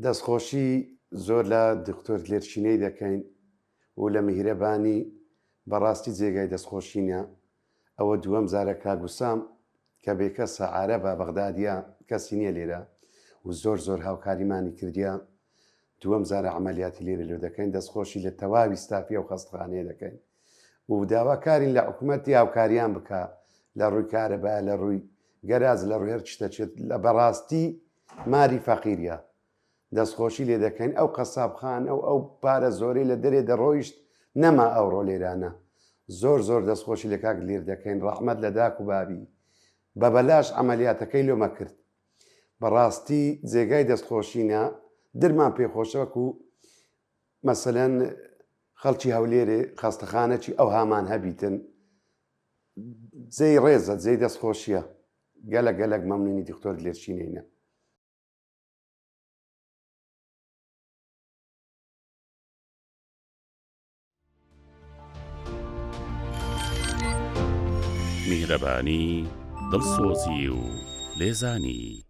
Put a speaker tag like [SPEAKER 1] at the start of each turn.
[SPEAKER 1] دەستخۆشی زۆر لە دکتۆر دلێرچینەی دەکەین و لە میهرەبانی بەڕاستی جێگای دەستخۆشینە ئەوە دووەم جارە کاک وسام کە بێکەسە عارەبە بەغدادیە کەسی نییە لێرە و زۆر زۆر هاوکاریمانی کردیە دووەم جارە عملیاتی لێرە لۆ دەکەین دەستخۆشی لە تەواوی ستافی ئەو خەستخانەیە دەکەین و داواکارین لە حکوومەتی هاوکاریان بکە لە ڕووی کارەبا لە ڕووی گەراج لە ڕووی هەر شتەچێت لە بەڕاستی ماری فەقیریە دەستخۆشی لێ دەکەین ئەو قەسابخانە و ئەو پارە زۆرەی لە دەرێ دەڕۆیشت نەما ئەوڕۆ لێرانە زۆر زۆر دەستخۆشی لە کاک دلێر دەکەین ڕەحمەت لە داک و بابی بە بەلاش عەمەلیاتەکەی لۆمە کرد بەڕاستی جێگای دەستخۆشینە درمان پێخۆشە وەکو مەسەلەن خەڵکی هەولێرێ خەستەخانەکی ئەو هامان هەبیتن جێی ڕێزە جێی دەستخۆشیە گەلەک گەلەک مەمنونی دکتۆر دلێر شینەینە.
[SPEAKER 2] میهرەبانی، دڵسۆزی و لێزانی.